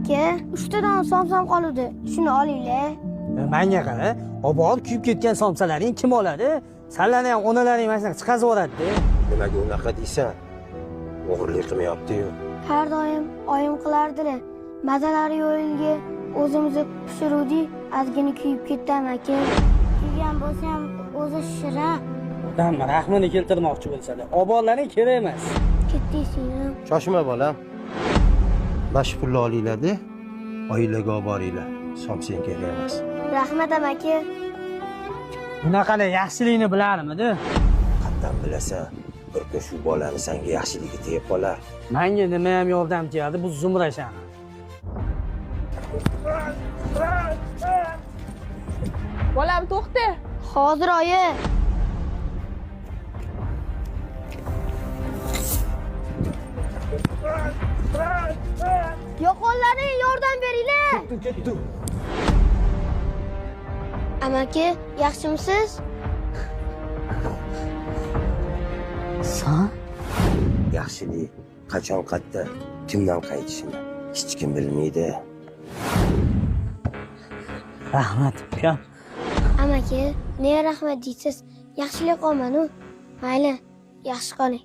Aka, 3 tadan somsam qoluvdi. Shuni olinglar. Manga qara, obor kuyib ketgan somsalaring kim oladi? Sanlarni ham onalaring mana shunaqa chiqazib yuboradi-da. Nimaga unaqa deysan? O'g'irlik qilmayapti-yu. Har doim oyim qilardilar. Mazalari yo'lga o'zimiz pishiruvdik, ozgina kuyib ketdi amaki. Kuygan bo'lsa ham o'zi shirin. Odam rahmini keltirmoqchi bo'lsalar, oborlaring kerak emas. Ketdik singlim. Shoshma bolam. Mana shu pulni olinglar-da, oilaga olib boringlar. Somsang kerak emas. Rahmat amaki. Bunaqalar yaxshilikni bilarmidi? Qatdan bilasan, bir kun shu bolani senga yaxshiligi tegib qolar. Manga nima ham yordam tegadi bu zumrashani. Bolam to'xta. Hozir oyi. Yo'qollaring, yordam beringlar. Ketdi. Amaki, yaxshimisiz? San? Yaxshilik qachon qayerda, kimdan qaytishini hech kim bilmaydi. Rahmat, ukam. Amaki, ne rahmat deysiz? Yaxshilik qolmanu. Mayli, yaxshi qoling.